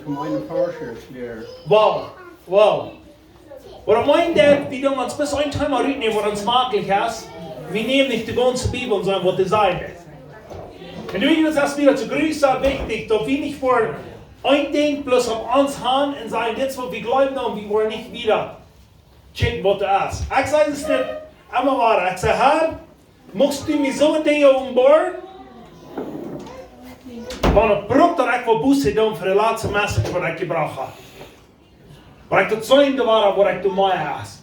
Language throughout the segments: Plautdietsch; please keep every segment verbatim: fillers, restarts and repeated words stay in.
Gemeinde Forscher is weer. Wow, wow. Waut ekj meen, daut wie dan ons bloos een Thema rutnämen, waut ons maklich es, wie nämen nich de gaunze Bibel un sajen, waut dee sajcht. Un doawäajen es daut wada soo groot, soo wichtich, daut wie nich fa een Dinkj bloos opp ons han un sajen, dit es waut wie jleewen, dan wie woaren nich wieda checken, waut doa es. Ekj saj daut nich emma wada. Ekj saj, Herr, muchst du mie soone Dinja openboaren? Wan ekj bruck, daut ekj woa Buße doonen fa de latste Message, waut ekj jebrocht hab. Wan ekj daut seenen woa, waut ekj doa mea es.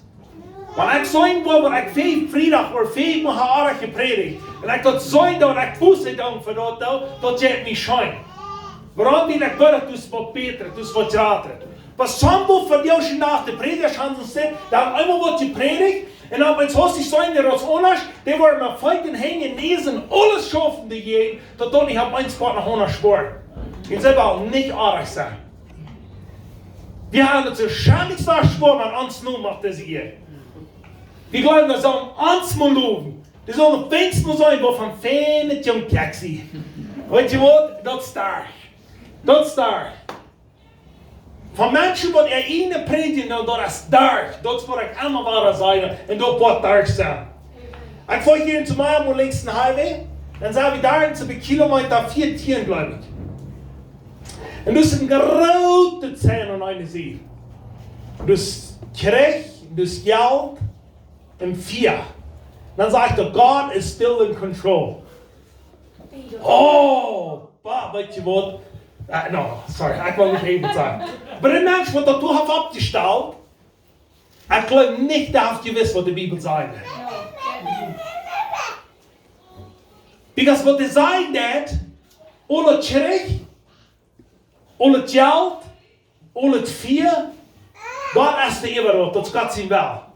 Wan ekj seenen woa, waut ekj väl Friedach ooda väl mol hab jeprädicht. Un ekj daut seenen, daut ekj Buße doonen fa daut, daut, daut jeit mie scheen. Wuarom? Wiels ekj weet, daut es waut bätret, daut es waut jratret. Oba sommje von dee, aus je no de Prädja gonen, sent, dan eemol woat jeprädicht, un dan, wan see nich seenen, daut es aundasch, dee woaren met Feet un Henj un Näs un aules schaufen doajäajen, daut daut nich opp eemol woat noch aundasch woaren. Un see wellen nich oajch sennen. Wie haben daut soo scheenlich soo schwoa met ons Nomen opp dise Ieed. Wie jleewen, wie sellen ons mol lowen. Dee sellen weens mol seenen, waut fa feine Jung ekj sie. Weetst du waut? Daut es doa. Daut es doa. Von Menschen, waut äa ieejnet prädjen, nu, daut es doa. Daut es waut ekj emma wada saj. Un daut woat doa sennen. Ekj foa hia en Tomorrow Morning linkjs een Highway. Dan sent wie doa en zoon Kilometa vieetieen, jleew ekj. Un daut es een grootet Sien aun eene Sied. Daut es Kjrich, daut es Jelt, un Fia. Dan sajcht hee, God is still in control. Oh, ba, weetst du waut? Eh, no, sorry, ekj well nich eewich sennen. Oba een Mensch, waut daut doa haft oppjestalt, ekj jleew nich, dee haft jewist, waut de Bibel sajcht. Because waut dee sajen deit, aul daut Kjrich, aul daut Jelt, aul daut Fia, Gott es doa äwa daut, daut es Gott sien Wellen.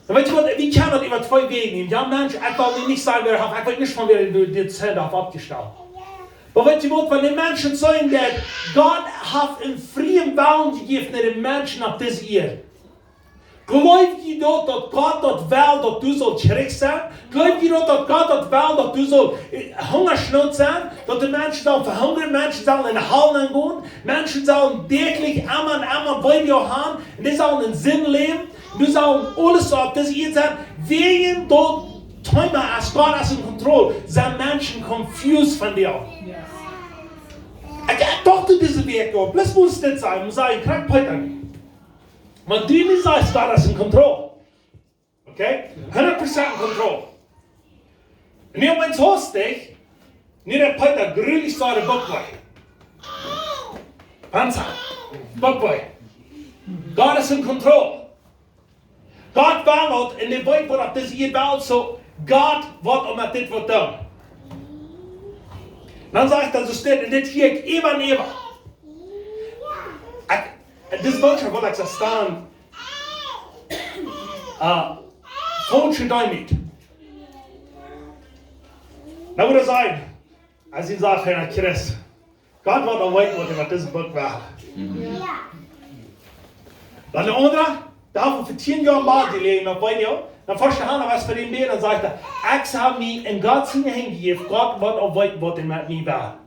Un weetst du waut, wie kjennen daut äwa twee Wäaj nämen. Jo, Mensch, ekj well nu nich sajen, wäa haft, ekj weet nich, von wäa dee dit Sent haft oppjestalt. Oba weetst du waut, wan de Menschen sajen, daut Gott haft een frieen Wellen jejäft no de Menschen opp dise Ieed. Jleew jie daut, daut Gott daut well, daut du saust kjrich sennen? Jleew jie daut, daut Gott daut well, daut du saust, eh, Hungaschnoot sennen? Daut de Menschen sellen vehungren, Menschen sellen en de Hal gonen, Menschen sellen däachlich emma un emma Weedoag haben, un dee sellen en Sind läwen, un dee sellen aules opp dise Ieed sennen, wäajen daut Thema es, Gott es en control, sent Menschen confused von dee. Ekj, ekj docht, daut dise Wäakj, bloos mott dit sennen, mott sennen, krakjt Peter. Wan du nich sajchst, Gott es en control. Okay? Hundat Prozent en control. Un nu opp eemol hastich, nu deit Peter jrulich soo de Buck wee. Panza. Buck wee. Gott es en control. Gott well daut, un dee weet, waut opp dise Ieed well, soo Gott woat uk met dit waut doonen. Dan sajcht hee, soo steit, un dit hia ekj äwa un äwa. Ekj, un dise Bootschoft, waut ekj soo staan, ah, faulsche Deemoot. Dan wudd ekj sajen, aus ekj saj, hee, Christ, Gott woat aul weeten, waut hee met dise Buck well. Dan de aundra, doa haft fa tieen Joa Maul jeläajen opp Weedoag, dan fast han, aus fa dän Bäa, dan sajcht hee, ekj hab mie en Gott siene Henj jejäft, Gott woat aul weeten, waut hee met mie well.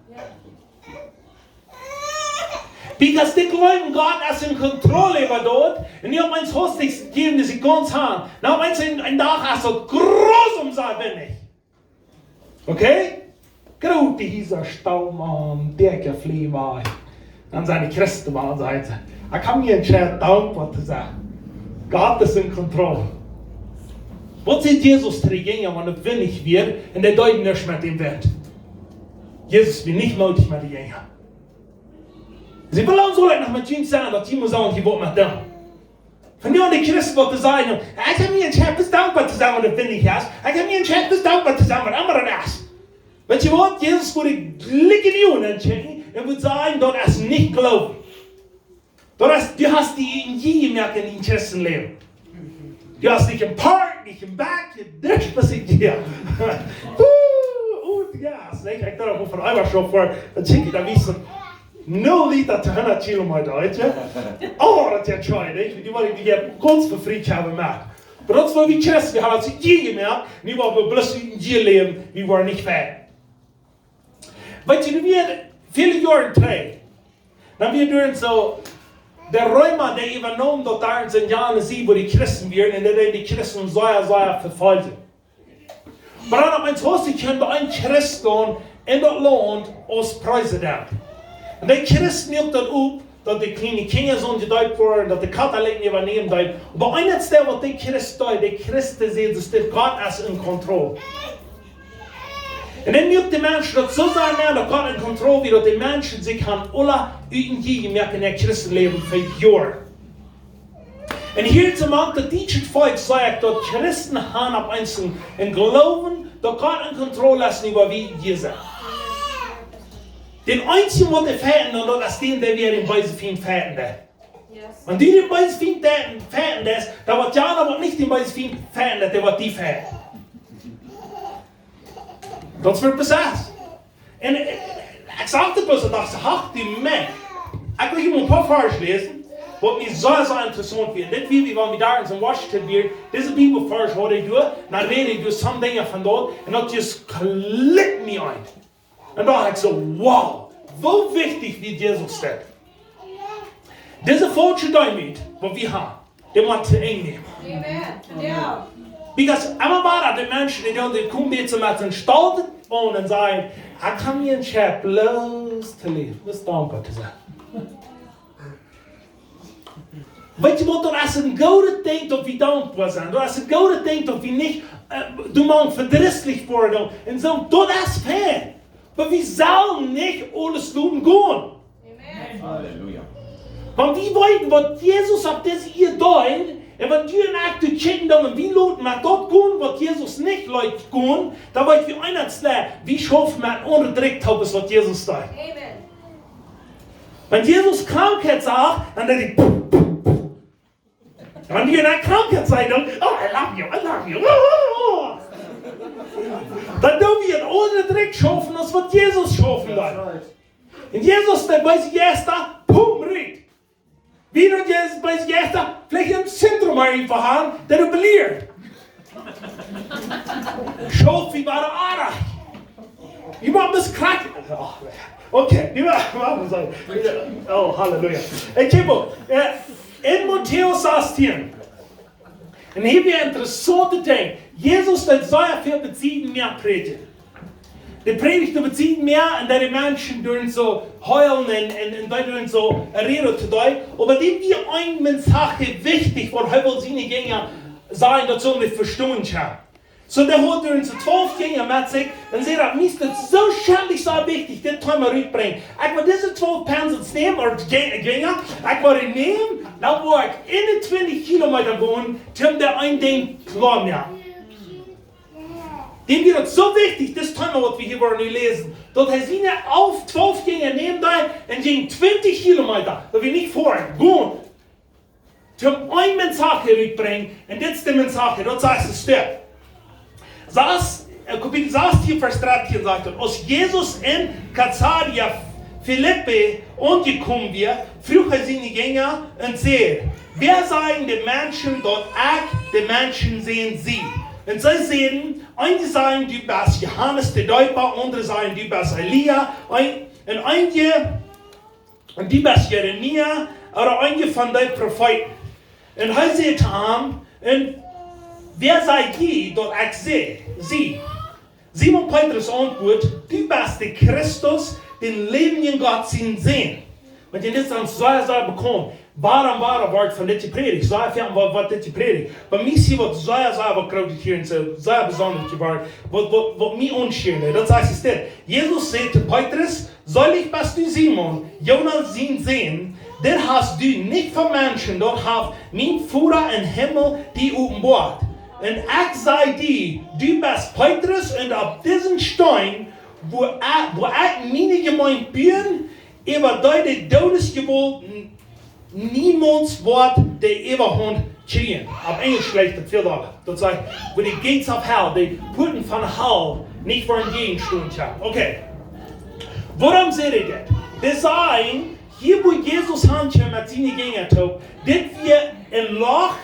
Because dee jleewen, Gott es en control äwa daut. Un nu opp eemol hastich jäwen dee sikj gaunz han. Nu opp eemol een, een Dach es daut grusom, saj ekj. Okay? Groote Hiesa, Staum aun, dicke Fleewa. Dan sent de Christen mol, sajen see, ekj hab mie entscheiden, dankboa to sennen. Gott es en control. Waut säd Jesus to de Jinja, wan daut windich wia un dee deeden nuscht met dän Wint? Jesus wia nich moodich met de Jinja. See, woo lang saul ekj noch met junt sennen, daut jie mol sellen, jie woaren met dän? Von nu aun de Christen, waut to sajen, ekj hab mie entscheiden, bloos dankboa to sennen, wan daut windich es. Ekj hab mie entscheiden, bloos dankboa to sennen, wan emma daut es. Weetst du waut? Jesus wudd jlikj nu entscheiden un wudd sajen, daut es nich Gloowen. Daut es, du hast die en Jie jemoakt en dien Christenläwen. Du hast nich en Park, nich en Bak, du best en Jie. Uh, un jo, es ekj, ekj docht, von Eiwaschof ver, daut sieekj ekj daut wiesen. Nul Lita to hundat Kilometa, weetst du? Oh, daut es scheen, weetst du? Dee woaren, dee woaren gaunz befriet haben, Maun. Oba daut es waut wie Christen, wie haben ons en Jie jemoakt, nu woa wie bloos en Jie läwen, wie woaren nich fein. Weetst du, nu wia, väle Joaren trigj, dan wia doa soo, de Reema, dee äwanomen daut doa en Sint Johanes, wua de Christen wieren, un dee deeden de Christen sea, sea vefoljen. Oba dan opp eemol haud ekj een Christ en daut Launt aus President. Un dee Christ muak daut opp, daut de kjliene Kjinja sullen jedeept woaren, daut de Katholiken äwanämen deeden. Oba eent es daut, waut de Christ deed, de Christ säd, daut Gott es en Kontroll. Un dan muak de Mensch daut soo sea, daut Gott en Kontroll wia, daut de Menschen sikj han aula utenjie jemoakt en äa Christenläwen fa Joaren. Un hia es een Maun, daut dietsche Volkj sajcht, daut Christen han opp eemol een Gloowen, daut Gott en Kontroll es, nich waut wie hia sent. Dän eensjen, waut dee feiten, un daut es dän, dee wie dän beesen Fient feiten. Wan du dän beesen Fient feiten, feiten deist, dan woat jana, waut nich dän beesen Fient feiten, daut dee woat die feiten. Daut es waut passiet. Un, eh, ekj sach daut bloos un docht, hach, dee Mensch. Ekj well hia mau een poa Varsch läsen, waut mie sea, sea interessaunt wia. Dit wia, wie wieren doa en Washington, wia dise Bibelvarsch, waut ekj doa, dan räd ekj doa some Dinja von doa, un daut just klikjt mie aun. Un docht ekj soo, wow, woo wichtich wia Jesus daut. Dise faulsche Deemoot, waut wie han, dee mott to Enj nämen. Amen. Ja. Because emma wada de Menschen, dee doonen, dee komen dit soo met een Stolt aun un sajen, ekj kaun hia een Schäp bloos to läwen. Daut es dankboa to sennen. Weetst du waut, daut es een goodet Dinkj, daut wie dankboa sent. Daut es een goodet Dinkj, daut wie nich, eh, doa mau vedrisslich woaren. Un soo, daut es fein. Oba wie sellen nich aules loten gonen. Amen. Halleluja. Wan wie weeten, waut Jesus opp dise Ieed deed, un waut du un ekj to kjikjen doonen, un wie loten mau daut gonen, waut Jesus nich leet gonen, dan weet wie eent, daut wie schaufen met aundre Drekj toop aus waut Jesus deed. Amen. Wan Jesus Krankheit sach, dan deed hee, wan du un ekj Krankheit sach, dan, oh, I love you, I love you. Oh, oh, oh. Dan doo wie een aundret Drekj schaufen aus waut Jesus schaufen deed. Un Jesus, de beese Jeista, pum, rut. Wie doonen Jesus, beese Jeista, veleicht em Zentrum mau eefach aun, daut du belieren. Schauf wie wada oarich. Wie motten bloos krakjt. Oh, okay, wie motten, motten soo. Oh, Halleluja. Ekj hab, eh, en Matäus sastieen. Un hia wia een interessauntet Dinkj. Jesus deed sea väl bie Sieden Mäa prädjen. Dee prädicht bie Sieden Mäa un deed de Menschen doa soo heelen un, un, un deed doa soo reden to dee. Oba dit wia een Mensch, wichtich, waut hee wull siene Jinja sajen, daut see daut vestonen kjennen. Soo, dee haud doa soo twalf Jinja met sikj un säd, daut mie es daut soo schentlich, soo wichtich, dit Thema rutbrinjen. Ekj well dise twalf Pensels nämen, ooda Ji-, Jinja, ekj well dee nämen, dan woa ekj eenuntwintich Kilometa gonen, toom daut een Dinkj kloa moaken. Däm wia daut soo wichtich, dit Thema, waut wie hia woaren nu läsen, daut hee siene elf, twalf Jinja nämen deed un jinkj twintich Kilometa, daut wia nich foaren, gonen. Toom een Mensaje rutbrinjen, un dit es de Mensaje, daut sajcht de Städ. Sas, eh, Kapitel sastieen, Varsch dartieen sajcht daut, aus Jesus en Caesarea Philippi aunjekomen wia, fruach hee siene Jinja un säd: "Wäa sajen de Menschen, daut ekj de Menschensän sie?" Un see säden: "Eenje sajen, du best Johanes de Deepa, aundre sajen, du best Elia, een-, un eenje, un du best Jeremia, ooda eenje von de Profeeten." Un hee säd to an: "Un wäa saj jie, daut ekj sie, sie?" Simon Petrus auntwuad: "Du best de Christus, dän läwendjen Gott sien Sän." Want dit es ons sea, sea bekaunt. Wuarom, wuarom woat von dit jeprädicht? Sea väl woat, woat dit jeprädicht. Bie mie es hia waut sea, sea waut Grootet hia un soo, sea besondasch jeworden. Waut, waut, waut mie aunschient, daut sajcht es dit. Jesus säd to Petrus: "Seelich best du, Simon, Jona sien Sän, dit hast du nich von Menschen, daut haft mien Voda em Himmel die openboat. Un ekj saj die, du best Petrus, un opp disen Steen woa ekj, woa ekj miene Jemeent buen, äwa dee de Doodesjewault niemols woat de Äwahaunt kjrieen." Opp Enjlisch jlikjt daut väl dolla. Daut sajcht, "Where the gates of hell, de Puaten von Hal nich woaren jäajen stonen kjennen." Okay. Wuarom saj ekj dit? Dee sajen, hia wua Jesus hankjeem met siene Jinja toop, dit wia een Loch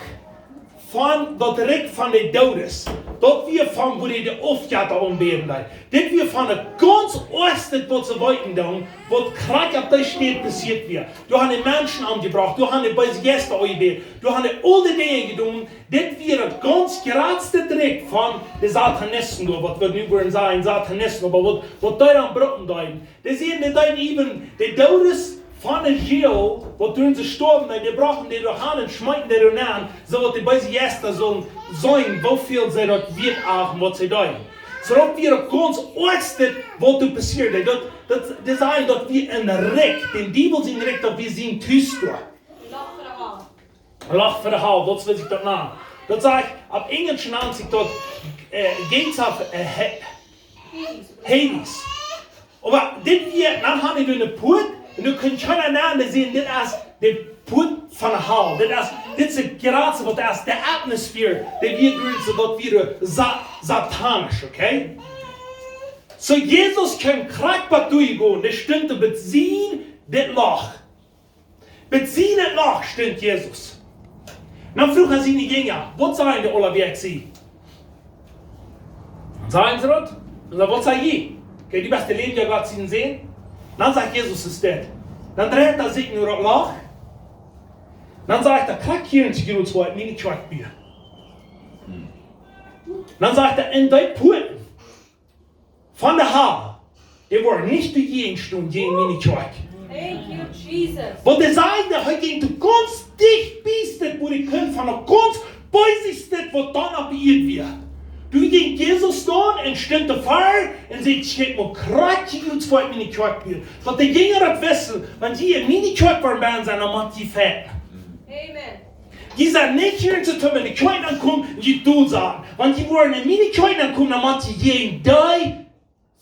von daut Rikj von de Doodes. Daut wia von woo dee de Aufjetta aunbäden deeden. Dit wia von daut gaunz oajste waut see weeten deeden, waut krakjt opp dee Städ passieet wia. Doa haben dee Menschen omjebrocht, doa haben dee beese Jeista aunjebät, doa haben dee aul dee Dinja jedonen. Dit wia daut gaunz jratste Drikj von de Satanisten, doa, waut wie nu wudden sajen Satanisten, oba waut, waut dee dan brucken deeden. Dee säden, dee deeden äwen de Doodes von de Jew, waut doa see stoawen, dee, dee brochten dee doa han un schmeeten dee doa nenn, soo daut dee beese Jeista sullen seenen, woo väl see daut wieet achten, waut see deeden. Soo daut wia daut gaunz oajste, waut doa passieed. Daut, daut, dee sajen, daut wia een Rikj, dän Diewel sien Rikj, daut wia sien Tus doa. Loch fa de Hal, daut well ekj daut nanen. Daut sajcht, opp Enjlisch nant sikj daut, äh, Gates of, äh, He-, Hades. Oba dit wia, dan haben dee eene Puat, un nu kaun kjeena nenn, dee säden, dit es de Puat von de Hal. Dit es, dit es de Grenz, waut es de Atmosphäre, dee wia doa, soo daut wia sa-, satanisch, okay? Soo Jesus kaun krakjt bat doa gonen, dee stunt bat sien, dit Loch. Bat sien Loch stunt Jesus. Dan fruach hee siene Jinja, waut sajen dee aula, wäa ekj sie? Sajen see daut? Un dan, waut saj jie? Okay, du best de läwendja Gott sien Sän. Dan sajcht Jesus, es dit. Dan dreit hee sikj no daut Loch. Dan sajcht hee, krakjt hia en Jerusalem, miene Kjoakj buen. Dan sajcht hee, en dee Puaten von de Hal, dee woaren nich doajäajen stonen, jäajen miene Kjoakj. Thank you, Jesus. Waut hee sajcht, daut hee jinkj gaunz dicht bie daut, wua hee kunn von daut gaunz beeseste, waut dan opp Ieed wia. Doa jinkj Jesus dan un stunt doavor un säd, kjikj mol, krakjt hia es wua miene Kjoakj buen. Waut de Jinja daut wisten, wan jie en miene Kjoakj woaren bennen sennen, dan mott jie fechten. Amen. Jie sent nich hia en Sodom en de Kjoakj aunjekomen, jie dol sennen. Wan jie woaren en miene Kjoakj aunkomen, dan mott jie jäajen dee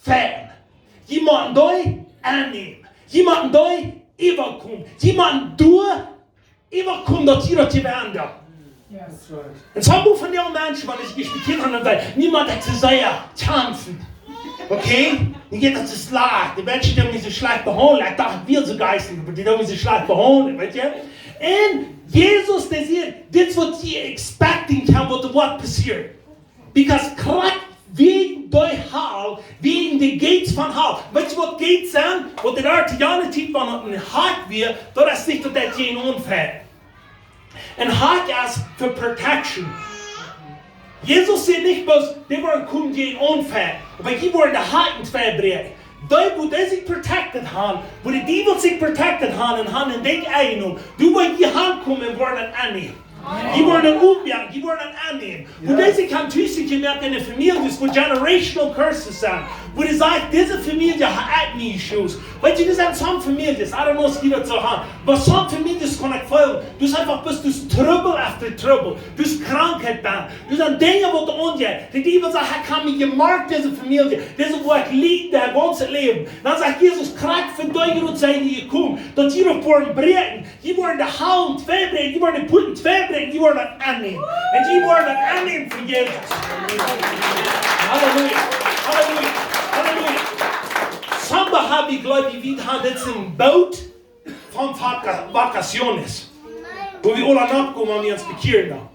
fechten. Jie motten dee aunnämen. Jie motten dee äwakomen. Jie motten doa äwakomen, daut jie daut jewennen. That's right. Un soo väl von dee Menschen, waut ekj jespiekjieet hab, daut, nich mott ekj soo sea kjamfen. Okay? Nich daut es schlajcht. De Menschen, dee haben mie soo schlajcht behaundelt. Ekj docht, ekj wia soo jeistlich, oba dee haben mie soo schlajcht behaundelt, weetst du? Un Jesus, dee sajcht, dit es waut jie expecting haben, waut doa woat passieren. Because krakjt wäajen dee Hal, wäajen de Gates von Hal. Weetst du waut Gates sent? Waut de Artianer Tiet, wan daut een Hakj wia, daut es nich daut daut jäajen aunfecht. Een Hakj es fa protection. Jesus sajcht nich bloos, dee woaren komen jäajen aunfechten, oba dee woaren de Hakjen twei bräakjen. Dee, wua dee sikj protected haben, wua de Diewel sikj protected haben un haben een Dinkj aunjenomen. Doa woa jie hankomen un woaren daut aunnämen. Jie woaren daut oppmoaken, jie woaren daut aunnämen. Wua dee sikj haben tusich jemoakt en de Famieljes, wua generational curses sent. Wua dee sajcht, dise Famielje haft nich Issues. Weetst du, doa sent some Famieljes, I don't know, aus jie daut soo haben, oba some Famieljes kaun ekj feelen. Doa es eefach bloos, doa es Trubbel after Trubbel. Doa es Krankheit dan. Doa sent Dinja waut doa aunjeit. De Diewel sajcht, ekj hab mie jemoakt, dise Famielje. Dise woa ekj lieden, daut gaunze Läwen. Dan sajcht Jesus, krakjt fa dee Grund sie ekj jekomen, daut jie doa woaren bräakjen. Jie woaren de Hal twei bräakjen, jie woaren de Puaten twei bräakjen, jie woaren daut aunnämen. Un jie woaren daut aunnämen fa Jesus. Halleluja, Halleluja, Halleluja. Samba hab ekj, jleew ekj, wie haben dit sien Boot von vaca-, vacaciones. Wua wie aula nopp komen, wan wie ons bekjieren dan.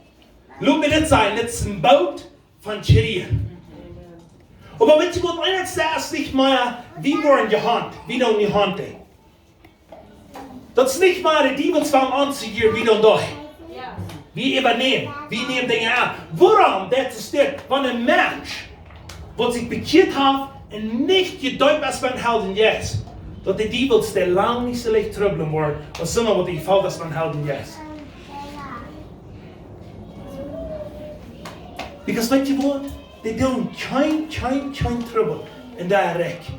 Lot mie dit sajen, dit es een Boot von kjrieen. Oba weetst du waut, eent es nich mea, wie woaren jehaunt, wie doonen jehaunt. Daut es nich mea de Diewel, waut ons hia, wie doonen doa. Wie äwanämen, wie nämen Dinja aun. Wuarom? Daut es dit, wan een Mensch, waut sikj bekjieet haft un nich jedeept es biem Heiljen Jeist, daut de Diewels dee lang nich soo leicht trubblen woaren, aus soo waut dee jefelt es biem Heiljen Jeist. Because weetst du waut? Dee doonen kjeen, kjeen, kjeen Trubbel en dee Rikj.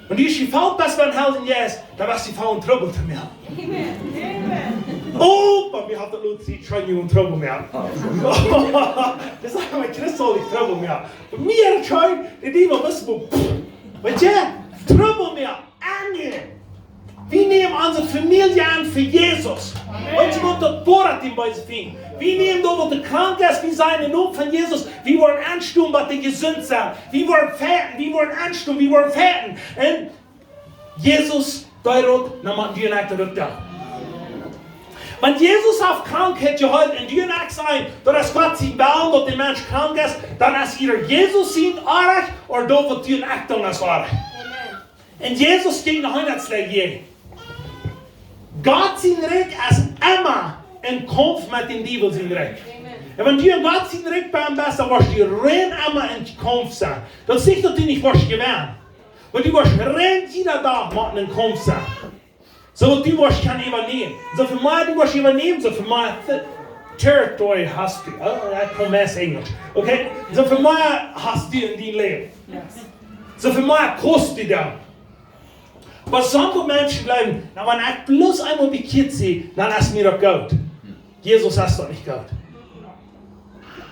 Un dee es jefelt biem Heiljen Jeist, dan woat dee jefelt Trubbel to moaken. Amen. Amen. Oh, oba wie haben daut lot, see, kjeen Trubbel mea. Daut es eefach, Christus, nich Trubbel mea. Bie mie kjeen, de Diewel wist, woo, weetst du, Trubbel mea. Aunnämen. Wie nämen onse Famielje aun fa Jesus. Weetst du waut, daut woat daut dän Beesen finjen. Wie nämen daut, waut krank es, wie sajen en Nomen von Jesus, wie woaren aunstonen, bat dee jesunt sent. Wie woaren fechten, wie woaren aunstonen, wie woaren fechten. Un Jesus, dee rot, dan mott wie en Akte rut dan. Wan Jesus haft Krankheit jeheelt un du un ekj sajen, daut es Gott sien Wellen, daut de Mensch krank es, dan es either Jesus sien oajch, ooda daut waut du un ekj doonen es oajch. Un Jesus jinkj noch eent, daut es hia. Gott sien Rikj es emma een Kaumf met dän Diewel sien Rikj. Un wan du en Gott sien Rikj bennen best, dan woascht du rein emma en Kaumf sennen. Daut sajcht nich, daut du nich woascht jewennen. Oba du woascht rein jieda Dach motten en Kaumf sennen. Soo daut du woascht kjennen äwanämen. Soo väl mea du woascht äwanämen, soo väl mea Te-, Territory hast du. Oh, ekj kaun meist Enjlisch. Okay? Soo väl mea hast du en dien Läwen. Soo väl mea kost du dan. Oba sommje Menschen jleewen, na, wan ekj bloos eemol bekjieet sie, dan es mie daut goot. Jesus es daut nich goot.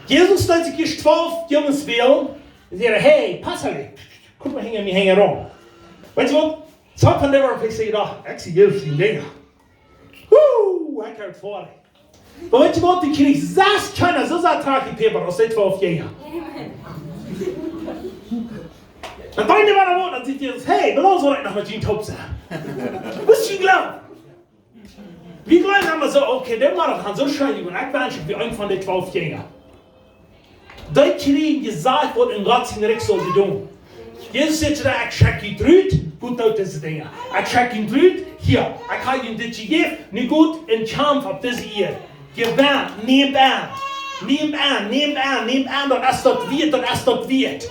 Jesus deed sikj ieescht twalf Junges wälen un säd: "Hey, pass opp, kjikj mol hinja mie hinjaraun." Weetst du waut? Sommje von dee wieren veleicht soo jedocht: "Ekj sie Jesus sien Jinja. Woo, ekj hab daut väa." Oba weetst du waut? Dee kjrieech sas Kjeena, soo sea trajcht dee Päpa aus dee twalf Jinja. Dan deed hee wada waut, dan sajcht Jesus: "Hey, wie lang saul ekj noch met junt toop sennen? Waut es jun Gloowen?" Wie jleewen emma soo: "Okay, dee Maun haft soo scheen jedonen, ekj wensch, ekj wia eena von dee twalf Jinja." Dee kjrieejen jesajcht, waut en Gott sien Rikj saul jedonen. Jesus säd: "Ekj schekj junt rut, got doot dise Dinja. Ekj schekj junt rut, hia, ekj hab junt dit jejäft, nu got un kjamft opp dise Ieed. Jewennt, nämt aun. Nämt aun, nämt aun, nämt aun, daut es daut wieet, daut es daut wieet."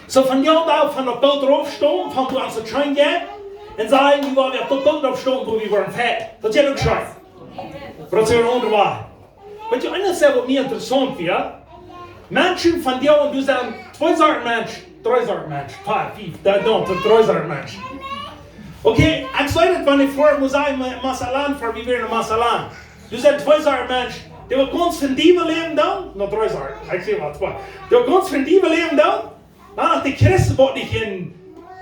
Soo von dee Dach aun, von daut Boot rauf stonen, von wua ons daut scheen jeit, un sajen: "Wie woaren opp daut Boot rauf stonen, wua wie woaren fein." Daut jeit uk scheen. Oba daut es eene aundre Wajch. Weetst du, eent es waut mie interessaunt wia. Menschen von dee Dach aun, doa sent twee Sorten Mensch, dree Sorten Mensch, fief, fief, doa, doa, dree Sorten Mensch. Okay, ekj saj daut, wan ekj väa, mott ekj sajen, Ma-, Mazatlán, väa, wie wieren en Mazatlán. Doa sent twee Sorten Mensch. Dee waut gaunz von dee Welt läwen doonen, no, dree Sorten, ekj saj mau twee. Dee waut gaunz von dee Welt läwen doonen, dan noch dee Christen, waut nich en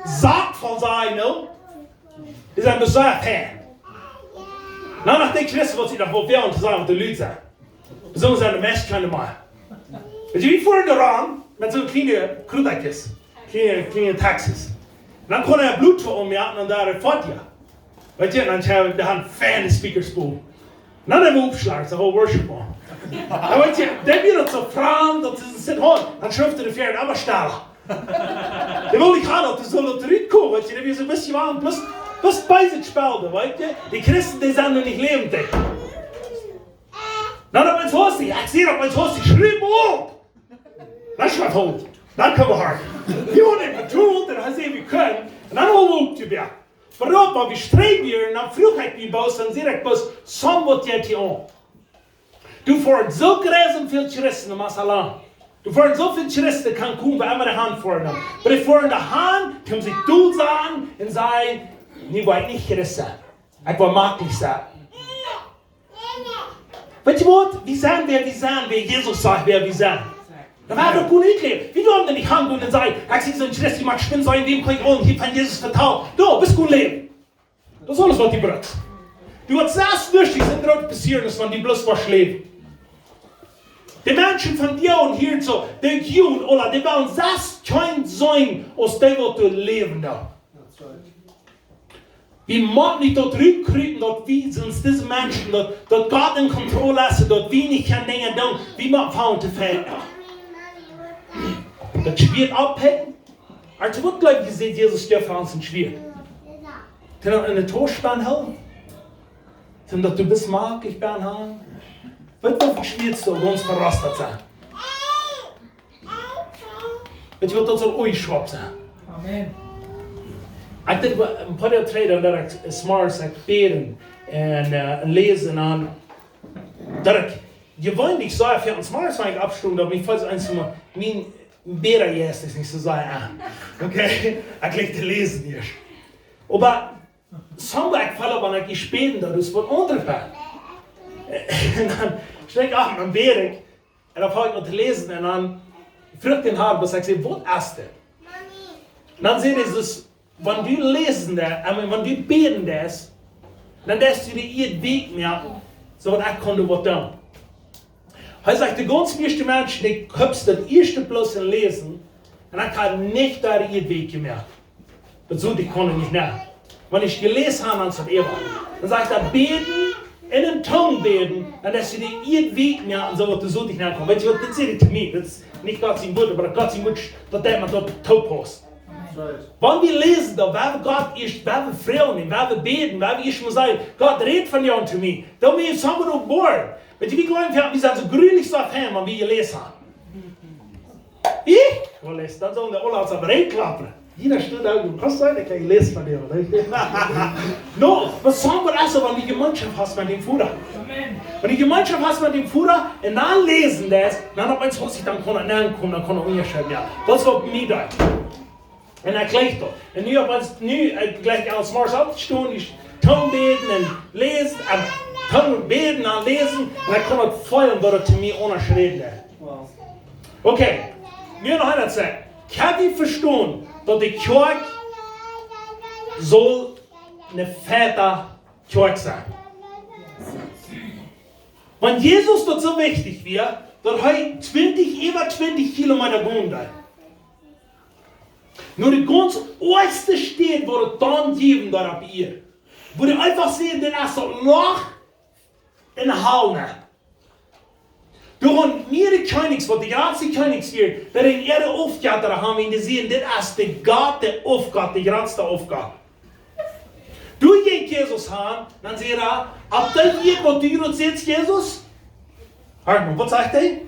Sak voll sajen, no? Dee sent besonda fein. Dan noch dee Christen, waut sikj noch waut wellen to sajen, waut de Lied sent. Besonda sent de meist kjeene mea. Weetst du, wie foaren doa aun met soone kjliene Kruttakjes, kjliene, kjliene Taxis. Dan kaun hee Bluetooth aunmoaken un doa foat hee. Weetst du, dan hab wie doa feine Speakers bowen. Dan hab wie Oppschlajch, de whole worship aun. Dan weetst du, dan woat daut soo fromm, daut see sikj hoolen, dan schuft hee de Fäa emma steiler. Dee well nich haben, daut dee soo laut trigjkomen, weetst du, dee wia soo een bät waunt, bloos, bloos bie sikj spelde, weetst du. Dee Christen, dee sent noch nich läwendich. Dan opp eemol haft hee, ekj see opp eemol haft hee, schrie mau opp. Dan schrie hee: "Dan kjenn wie hoolen." Wie hauden am betolt, un hee säd, wie kjennen. Un dan haud hee oppjehoolen. Oba wan wie strenj wieren, dan fruach ekj mie bloos, dan säd ekj bloos: "Soo, waut jeit hia aun?" Doa foaren soo kjrieech väl Christen no Mazatlán. Doa foaren soo väl Christen, kaun komen, wua emma dee han foaren. Oba dee foaren doa han, kjennen sikj doa sajen un sajen: "Nu woa ekj nich Christ sennen. Ekj woa maklich sennen." Weetst du waut? Wie sent wäa wie sent, wäa Jesus sajcht, wäa wie sent. Dan woat daut goot nich läwen. Wie doonen nich han gonen un sajen: "Ekj sie soon Christ, ekj mach Spinsajen, wäm kaun ekj aul hia von Jesus vetalen?" Doa, best goot läwen. Daut es aules, waut du brukst. Du woascht sas nuscht, dee sent groot passieren, aus wan du bloos woascht läwen. De Menschen von dee Dach aun hia soo, de Juden, aula, dee wellen sas kjeen sennen, aus dee, waut doa läwen doonen. Wie motten nich daut rutkjrieen, daut wie sent dise Menschen, daut, daut Gott en Kontroll es, daut wie nich kjennen Dinja doonen, wie motten aunfangen to fajchten. Daut Schwieet oppakjen. Aulsoo, waut jleew jie, säd Jesus, jeef ons een Schwieet? Toom daut en de Tausch hoolen? Toom daut du best maklich bie am? Waut, waut fa Schwieet saul ons verost sennen? Weetst du waut, daut saul uk schwoa sennen. Amen. Ekj denkj, een poa Doag trigj, dan deed ekj 's morjes bäden un, äh, un läsen aun. Daut ekj jeweenlich soo, fa 's morjes, wan ekj oppstonen, daut mie felt eent mau, mien Bäda es nich soo sea aun. Okay? Ekj leew to läsen hia. Oba soo, ekj feel, wan ekj bäd, daut es waut aundasch. Un dan stach ekj opp, dan bäd ekj. Un dan fang ekj aun to läsen un dan fruach ekj dän Harn, waut ekj saj, waut es dit? Dan sajcht Jesus, wan du läsen deist, äh, wan du bäden deist, dan deist du de Ieed weekj moaken, soo daut ekj kaun doa waut doonen. Hee sajcht, de gaunz mieeschte Menschen, dee kjrieen daut ieeschte bloos en läsen, un dan kaun nich de Ieed weekj moaken. Daut sull ekj kjennen nich, nä. Wan ekj jeläsen hab, dan es daut äwa. Dan sajcht hee, bäden, en Tungen bäden, dan es de Ieed weekj, jo, un soo woat de Sot nich nenkomen. Weetst waut, dit es nich to mie, dit es nich Gott sien Wuat, oba daut Gott sien Wuat, daut deit mau daut toopaussen. That's right. Wan wie läsen, dan woa wie Gott ieescht, woa wie froagen, woa wie bäden, woa wie ieescht mol sajen: "Gott, räd vondoag to mie. Don't make someone who bored." Weetst, wie jleewen, jo, wie sent soo jrulich soo fein, wan wie jeläst haben. Ekj? Well, es, dan sellen de Ola ons opp de Rügj klappen. Jieda steit opp, du kaust sennen, ekj hab jeläst vondoag, nä? No, oba soo waut es, wan du Jemeenschoft hast met däm Voda. Amen. Wan du Jemeenschoft hast met däm Voda un dan läsen deist, dan opp eemol, aus ekj dan kunn nenkomen, dan kunn ekj unjascheiden, jo. Daut es waut mie deed. Un ekj jleich daut. Un nu opp eemol, nu, ekj jleich aus morjens opptostonen, ekj Tungen bäden un läsen, un Tungen bäden un läsen, un ekj kunn daut feelen, daut et to mie unjascheiden deed. Wow. Okay, nu noch eena sajen. Kaun wie vestonen, daut de Kjoakj saul eene fette Kjoakj sennen? Wan Jesus daut soo wichtich wia, daut hee twintich, äwa twintich Kilometa gonen deed. No de gaunz oajchste Städ, wua et dan jäwen deed opp Ieed. Wua du eefach säd, dit es daut Loch en de Hal nenn. Doa hauden mea Kjennichs, waut de jratste Kjennichs wieren, daut en äare Aufjetta haben, un dee säden: "Dit es de Gott, de Aufgott, de jratste Aufgott." Doa jinkj Jesus han, dan säd hee: "Opp dee Wieed, waut du doa sätst, Jesus?" Hia mau, waut sajcht hee?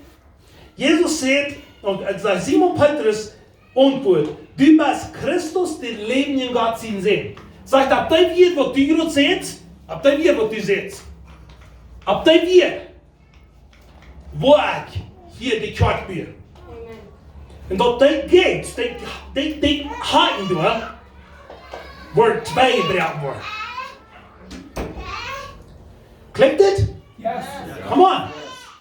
Jesus säd, un hee sajcht: "Simon Petrus, auntwuat: Du best Christus, de läwendje Gott sien Sän." Sajcht: "Opp dee Wieed, waut du doa sätst, opp dee Wieed, waut du sätst, opp dee Wieed woa ekj hia de Kjoakj buen." Amen. Un daut dee Gates, dee, dee, dee Haken doa, woaren twei jebroaken woaren. Kjikjt dit? Yes. Come on.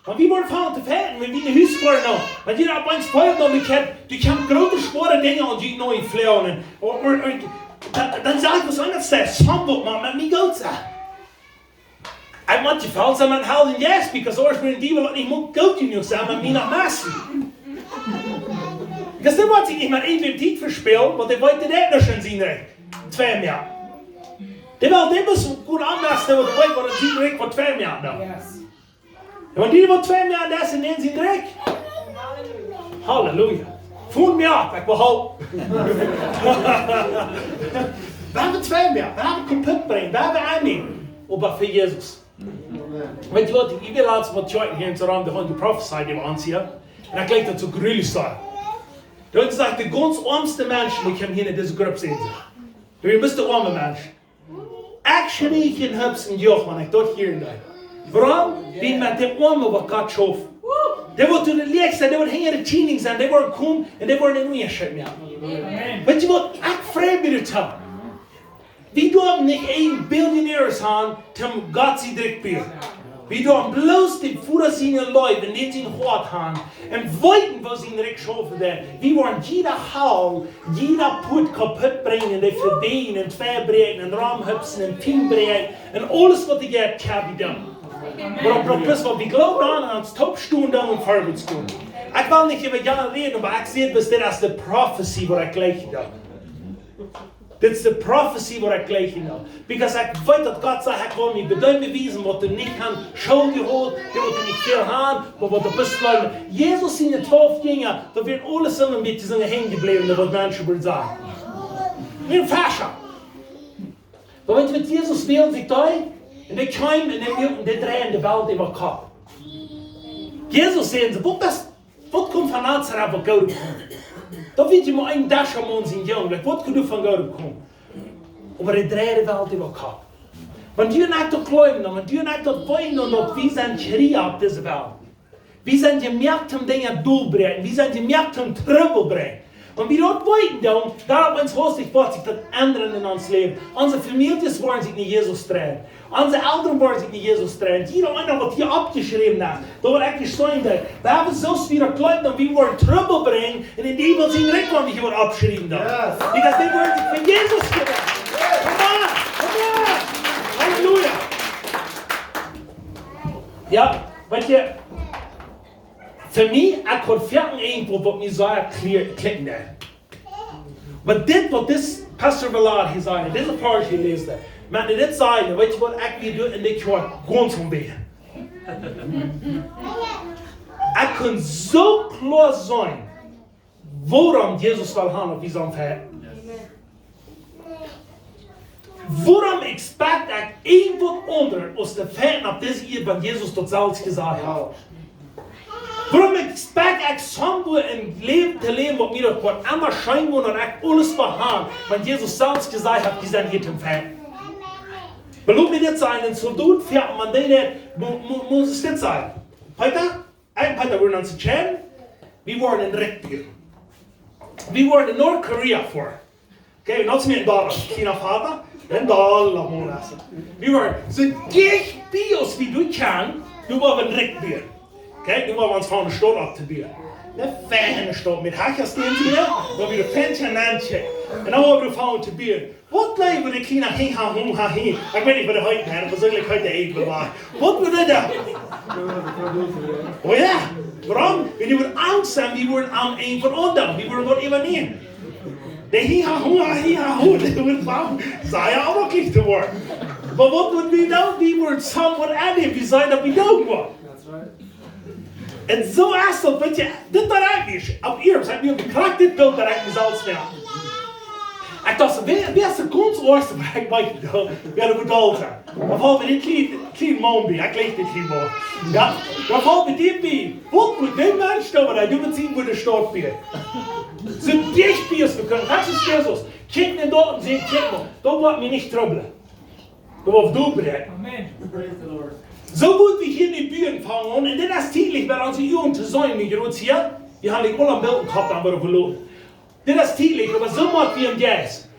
Wan wie woaren aunfangen to fajchten, wan wie en Hus woaren nu, wan wie opp eemol fajchten, dan kjemt, doa kjemt groote, schwoare Dinja aun die no en Flauen. Un, un, un, dan, dan saj ekj: "Waut saul daut sennen? Soo woat et mau met mie goot sennen." Ekj mott jefaulen sennen met Heiljen Jeist, because oajch woat de Diewel daut nich mea goot jenuach sennen met mie no messen. Because dee woat sikj nich met een Tiet vespälen, wiels dee weet, dee haft noch sien Rikj. Twee mea. Dee well dee bloos goot aunmessen, waut dee weet, waut sien Rikj, waut twee mea dan. Yes. Un wan dee waut twee mea, daut es en sien Rikj. Halleluja. Fun mea, ekj behoof. Wie haben twee mea, wie haben kaputt brinjen, wie haben aunnehmen. Oba fa Jesus. Weetst waut, ekj well latst waut Kjoakjen hia en Saran, dee haben jeprofezeit äwa ons hia. Un ekj jleich daut soo jrulich soo. Daut es de gaunz oamste Mensch, waut ekj hia en dise Grupp seenen. Dee es de oame Mensch. Ekj schrieech en Hupsen, joa, wan ekj daut hieren deed. Wuarom? Wiels met de Oame woat Gott schaufen. Dee woat doa nich sennen, dee woat hinja de Tiedinj sennen, dee woat komen un dee woat en Unjascheet moaken. Amen. Weetst waut, ekj frei mie doaräwa. Wie doonen nich een Billionärs han, toom Gott sien Rikj buen. Wie doonen bloos dän Voda siene Leew en dän sien Hoat han. Un weeten, woo sien Rikj schaufen deit. Wie woaren jieda Hal, jieda Puat kaputt brinjen, dee vedeenen, un twee bräakjen, un romhupsen, un tieen bräakjen, un aules waut dee jeft, kjeep wie dan. Oba daut es waut wie jleewen aun, un ons toop stonen dan un verwoats gonen. Ekj well nich äwa Joaren räden, oba ekj see, daut es de Profezie, waut ekj jleich dan. Dit es de Profezie, waut ekj jleich dan. Because ekj weet, daut Gott sajcht, ekj well mie bie dee bewiesen, waut dee nich han, School jehaut, dee waut nich väl han, oba waut dee bloos jleewen. Jesus siene twalf Jinja, daut wieren aule soo een bät soo hangen jebläwen, daut waut Menschen wudden sajen: "Wie Fescha." Oba weetst waut, Jesus wäld sikj dee, un dee kjeem, un dee, un dee dreiden de Welt äwa Kopp. Jesus säd: "Waut es Waut kaun von Nazaret waut Goodet komen?" Daut wia mau een Deschamaun sien Jung, like, waut kunn doa von Goodet komen? Oba dee dreid de Welt äwa Kopp. Wan du un ekj daut jleewen, dan, wan du un ekj daut weeten, dan daut wie sent hia opp dise Welt. Wie sent jemoakt om Dinja derchbräakjen. Wie sent jemoakt om Trubbel brinjen. Wan wie daut weeten, dan, dan opp eemol woat sikj, woat sikj daut endren en ons Läwen. Onse Famieljes woaren sikj no Jesus dreien. Onse Elren woaren sikj no Jesus dreien. Jieda eena waut hia oppjeschräwen es, daut woat ekj nich sajen, daut. Wie haben selfst wada jleewen, daut wie woaren Trubbel brinjen un en dee Diewel sien Rikj woaren wie hia oppschriewen dan. Yes. Because dee woaren sikj fa Jesus dreien. Come on, come on. Halleluja. Jo, weetst, fa mie, ekj haud foaken irjentwaut, waut mie soo clear kjlinjen deed. Oba dit waut dis Pastor Velard hia säd, dise Varsch hia läsen, Wan ekj dit saj, weet jie waut, ekj wia doa enne Kjoakj gaunz aum Bäden. Ekj kunn soo kloa seenen, wuarom Jesus well haben, daut wie soo fechten. Wuarom expect ekj irjent waut aundret aus to fechten opp dise Ieed, wan Jesus daut selfst jesajcht haft? Wuarom expect ekj somehow een Läwen to läwen, waut mie daut woat emma scheen woaren, daut ekj aules woa haben, wan Jesus selfst jesajcht haft, dee sent hia toom fechten? Oba lot mie dit sajen, een Soldot, jo, wan dee daut, mu-, mu-, mott ekj dit sajen. Peter, ekj un Peter wieren ons entscheiden, wie wieren een Rikj buen. Wie wieren en North Korea fa. Okay, un daut es mie een Dolla, China Vater, een Dolla, Mona. Wie wieren soo dicht bie aus wie doa kjennen, doa wua wie een Rikj buen. Okay, doa wua wie ons von de Staut opp to buen. Eene feine Staut, met Hachas, dee hia, wua wie de Fenster nenn kjikjen. Un dan wua wie von to buen. Waut jleewen de Kjinja, hi, ha, hu, ha, hi. Ekj weet nich, waut dee heeten, oba soo jlikj heet de Eagle. Waut wia daut dan? Oh jo, wuarom? Wan wie wudden Angst haben, wie wudden aun een von ons, wie wudden waut äwanämen. De hi, ha, hu, ha, hi, ha, hu, dee wudden waut, saj ekj uk nich to woaren. Oba waut wudden wie doonen? Wie wudden somewhat aunnemen, wie sajen daut wie doonen woaren. Un soo es daut, weet jie, dit daut ekj mie, opp ieescht, ekj mie bekjrakjt dit Bilt daut ekj mie selfst moak. Ekj docht, wäa, wäa es de gaunz oajste, waut ekj weet, wäa de Bedalta. Dan felt mie dee kjliene, kjliene Maun bie, ekj leew dee kjliene Maun. Jo, dan felt mie dee bie, waut mott dee Mensch doonen, wan hee doa met sien Brooda Staut bie? Soo dicht bie aus wie kjennen, daut es Jesus. Kjikj no doa un saj, kjikj mol, daut woat mie nich trubblen. Daut woat doabräakjen. Amen. Praise the Lord. Soo woa wie hia nu buen aunfangen, un dit es tietlich, wan onse Uagen to seenen, nu jrod hia, wie haben dee aula em Bilt em Kopp, dan woaren wie loten. Dit es tietlich, oba soo motten wie em Jeist.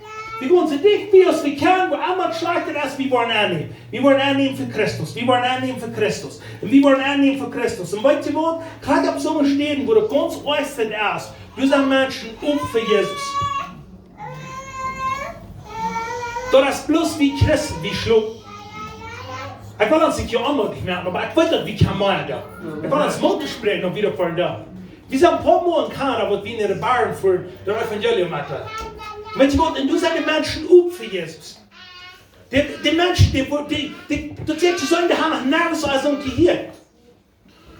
Wie gonen soo dicht bie aus wie kjennen, wua emma schlajcht daut es, wie woaren aunnämen. Wie woaren aunnämen fa Christus. Wie woaren aunnämen fa Christus. Un wie woaren aunnämen fa Christus. Un weet jie waut? Krakjt opp soone Städen, wua daut gaunz oajst es, doa sent Menschen op fa Jesus. Daut es bloos wie Christen, wie schlopen. Ekj well ons nich hia aunmootich moaken, oba ekj weet daut wie kjennen mea doonen. Ekj well ons Moot toospräakjen, daut wie daut woaren doonen. Wie sent een poa Mol en Kanada, waut wie no de Bargen fuaren, daut Evangelium met doonen. Weet jie waut, un doa sent de Menschen op fa Jesus. De, de Menschen, dee, dee, dee, daut sajcht to sennen, dee haben noch nuscht aun soo jehieet.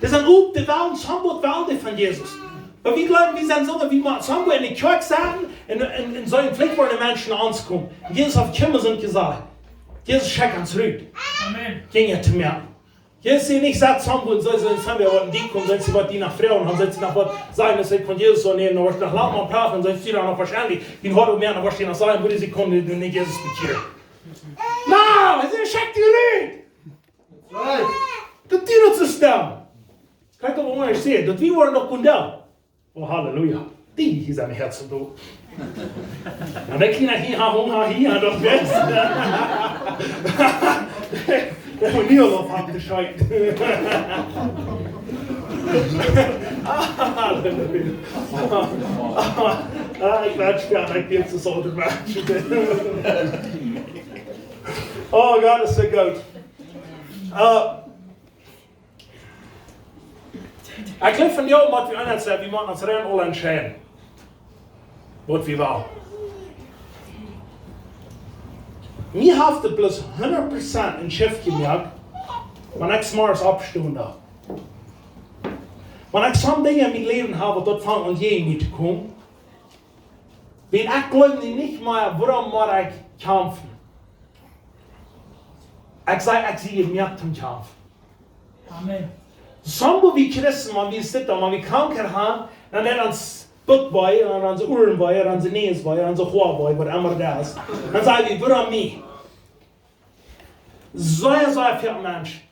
Dee sent op, dee wellen somewhat, wellen dee von Jesus. Oba wie jleewen, wie sent soo, wie motten somewhat enne Kjoakj sennen un, un, un sajen, veleicht woaren de Menschen no ons komen. Un Jesus haft kjeenmol soo jesajcht. Jesus schekjt ons rut. Amen. Dinja to moaken. Jesus sajcht nich, sat somewhat, soo, soo, soo, wäa woat no die komen, sent see waut die no froagen, dan sent see noch waut sajen, daut see von Jesus aunnemen, dan woascht du noch lang mol praten, dan sent see dan noch woarschienlich, dee Hoat mea, dan woascht du noch sajen, woo dee sikj kjennen, dee nich Jesus bekjieren. No, hee sajcht, schekjt die rut. Right. Daut dee daut soo stellen. Kjikj, waut ekj saj, daut wie woaren noch goot doonen. Oh, Halleluja. Dee hia sent Hoaten doa. Un ekj hia, hia, ha, ha, hia, doch best. Dee woat nie aul opp haben to schekjen. Halleluja. Ah, ekj woa spelen, ekj bie soo de Mensch. Oh, Gott es soo goot. Äh, ekj jleew vondoag, waut wie aunhoolen, wie motten ons rein aul entscheiden, waut wie wellen. Mie haft et bloos hundat Prozent een Shift jemoakt, wan ekj zemorjes oppstonen doo. Wan ekj soone Dinja en mien Läwen hab, waut daut von aun je mie to komen, wan ekj jleew nich mea, wuarom mott ekj kjamfen? Ekj saj, ekj sie jemoakt toom kjamfen. Amen. Sommje wie Christen, wan wie sitten, wan wie Krankheit haben, dan deit ons Buck wee, un dan onse Uaren wee, un onse Näs wee, un onse Hoa wee, waut emma daut es. Dan saj wie, wuarom mie? Soo, soo väl Menschen.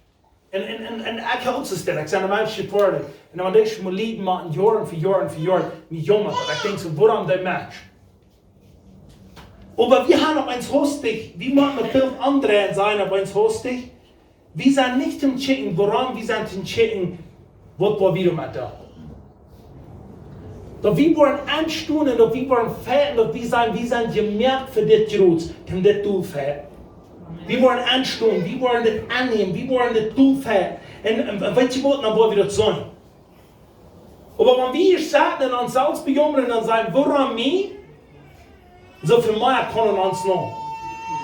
Un, un, un, un ekj hab uk soo stell, ekj sie een Mensch jeworden. Un dan denkj ekj mie, Lieden moaken Joaren fa Joaren fa Joaren, mie jomma, ekj denkj soo, wuarom dee Mensch? Oba wie haben opp eemol hastich, wie moaken daut Bilt omdreien, sent opp eemol hastich. Wie sent nich toom kjikjen, wuarom, wie sent toom kjikjen, waut woa wie doamet doonen. Daut wie woaren aunstonen, daut wie woaren fechten, daut wie sajen, wie sent jemoakt fa dit Jroots, toom dit Deel fechten. Wie woaren aunstonen, wie woaren dit aunnämen, wie woaren dit Deel fechten. Un, un, un weet jie waut, dan woa wie daut seenen. Oba wan wie hia sitten un ons selfst bejaumren un sajen, wuarom mie? Soo väl mea kjennen ons noch.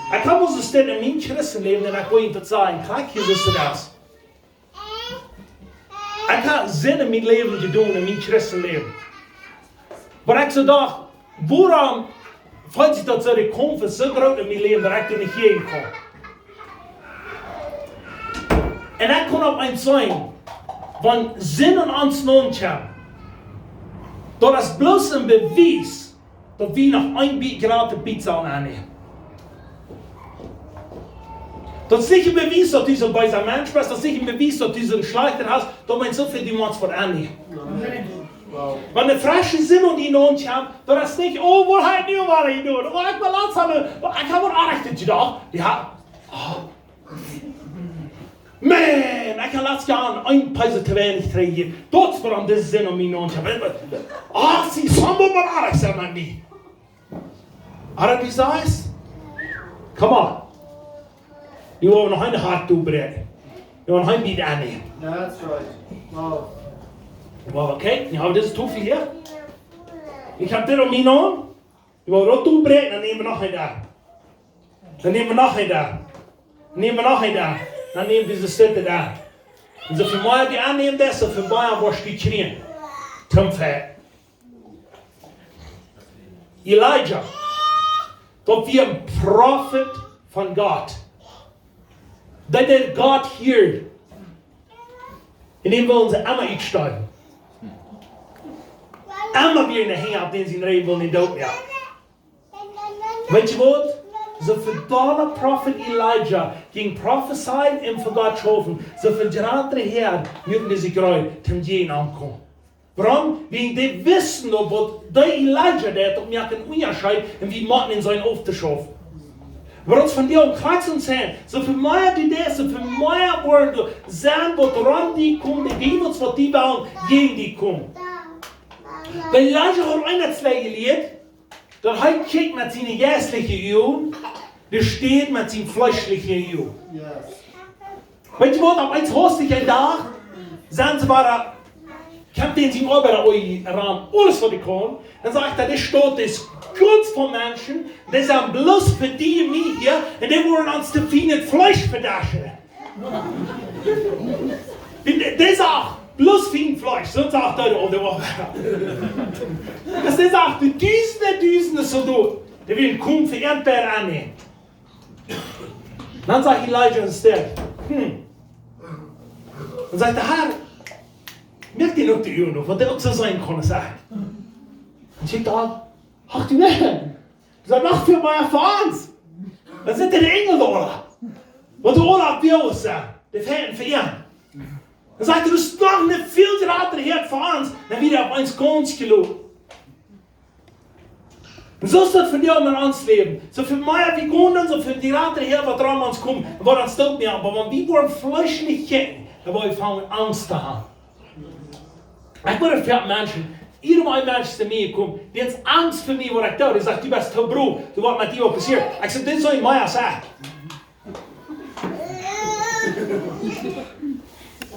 Ekj hab aulsoo Sinn en mien Christenläwen, un ekj well junt daut sajen, krakjt soo aus daut es. Ekj hab Sinn en mien Läwen jedonen, en mien Christenläwen. Oba ekj soo docht, wuarom feelt sikj daut soo, de Kaumf es soo groot en mien Läwen, daut ekj doa nich jäajen kaun? Un ekj kunn opp eemol seenen, wan Sind aun ons nenn kjemt, daut es bloos een Bewies, daut wie noch een bät jrata Biet sellen aunnämen. Daut es nich een Bewies, daut du soon beesa Mensch best, daut es nich een Bewies, daut du soon schlajchta best, daut meent soo väl, du motst waut aunnämen. Wan de fresche Sind aun die nenn kjemt, daut es nich, oh, waut hab ekj nu wada jedonen? Oh, ekj well latst haben, oh, ekj hab waut Oajchtet jedocht. Jo. Oh. Maun, ekj hab latst Joa een Peso too weinich trigj jejäft. Daut es wuarom dise Sind aun mie nenn kjemt. Ah, see, somebody waut oajch es met mie. Oba du sajchst, come on. Wie woaren noch een Hoat tobräakjen. Wie woaren noch een bät aunnämen. That's right. Wow. Well, okay, nu hab wie dise Tofel hia. Ekj hab dit aun mie nenn. Wie woaren daut tobräakjen, dan näm wie noch een doa. Dan näm wie noch een doa. Dan näm wie noch een doa. Dan näm wie dise Städ doa. Un soo väl mea du aunnämen deist, soo väl mea woascht du kjrieen. Toom Fäa. Elijah, daut wia een Profeet von Gott. Daut dee Gott hieed. Un dän wullen see emma utsteelen. Emma wia een Hinja opp dän sien Räd, wullen dän doot moaken. Weetst du waut? Soo väl dolla Profeet Elijah jinkj profezeien un fa Gott schaufen, soo väl jratre Häad muaken dee sikj reed, toom jäajen am komen. Wuarom? Wäajen dee wisten daut, waut dee Elijah deed, daut moakt een Unjascheet, un wie motten en sien Hoff to schaufen. Oba daut es von die uk krakjt soo sennen, soo väl mea du deist, soo väl mea woaren doa sennen, waut rom die komen, dee Diewels, waut die wellen jäajen die komen. Bie Elijah haud eena daut jelieet, daut hee kjikjt met siene jeistliche Uagen, dee steed met siene fleeschliche Uagen. Yes. Weetst du waut, opp eemol haud hee een Dach, sent see wada, kjemt dän sien Oabeida aun, aules waut hee kaun, dan sajcht hee, dee Staut es gaunz voll Menschen, dee sent bloos fa die un mie hia, un dee wellen ons daut fiene Fleesch vedeschen. Dee, dee, dee sajcht, bloos fien Fleesch, soo sajcht hee, oh, dee wia. Daut dee sajcht, dee dusende, dusende Soldoten, dee wellen komen fa äa Päd aunnämen. Dan sajcht Elijah enne Städ, hm. Dan sajcht de Herr, moak dän uk de Uagen op, waut dee uk soo seenen kaun, sajcht. Dan sajcht hee, ach du Mensch, daut es noch väl mea fa ons. Dan sent de Enjel doa. Waut doa aula opp Wirbels sent, dee fechten fa am. Dan sajcht hee, daut es noch een väl jratre Häad fa ons. Dan wia hee opp eemol gaunz jeloten. Un soo es daut vondoag en ons Läwen. Soo väl mea wie gonen, soo väl jratre Häad waut rom ons komen, un waut ons doot moaken. Oba wan wie woaren fleeschlich kjikjen, dan woa wie aunfangen Angst to haben. Ekj woa väl Menschen, jieda Mensch es to mie jekomen, dee haft Angst fa mie, waut ekj doo. Dee sajcht, du best too brow, du, waut met die woat passieren. Ekj saj, dit es soo mea aus ekj.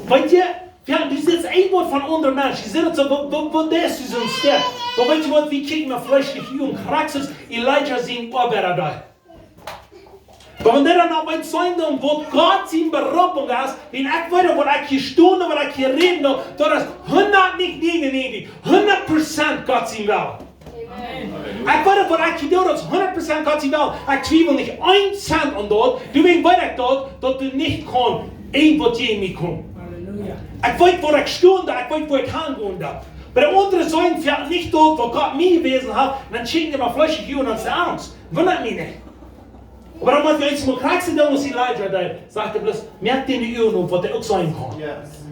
Weetst du, jo, du sitst een Wort von aundre Menschen, du sitst soo, waut, waut, waut deist du soo enne Städ? Oba weetst du waut, wie kjikjen no fleeschlich Uagen, krakjt soo aus Elijah sien Oabeida doa. Oba wan dee dan opp eemol seenen doonen, waut Gott siene Berufung es, un ekj weet, waut ekj hia stonen, waut ekj hia räden doo, daut es hundat, nich nienenuntachentich, hundat Prozent Gott sien Wellen. Amen. Ekj weet, waut ekj hia doo, daut es hundat Prozent Gott sien Wellen. Ekj twiewel nich een Cent aun daut, doawäajen weet ekj daut, daut doa nich kaun irjentwaut jäajen mie komen. Halleluja. Ekj weet, wua ekj stonen doo, ekj weet, wua ekj hangonen doo. Oba de aundre seenen nich daut, waut Gott mie jewäsen haft, dan kjikjen dee mie fleeschlich Uagen un dan sent see Angst. Wundat mie nich. Oba dan mott wie eemol krakjt soo doonen aus Elijah deed. Sajcht hee bloos, moak dän de Uagen op, waut hee uk seenen kaun. Yes.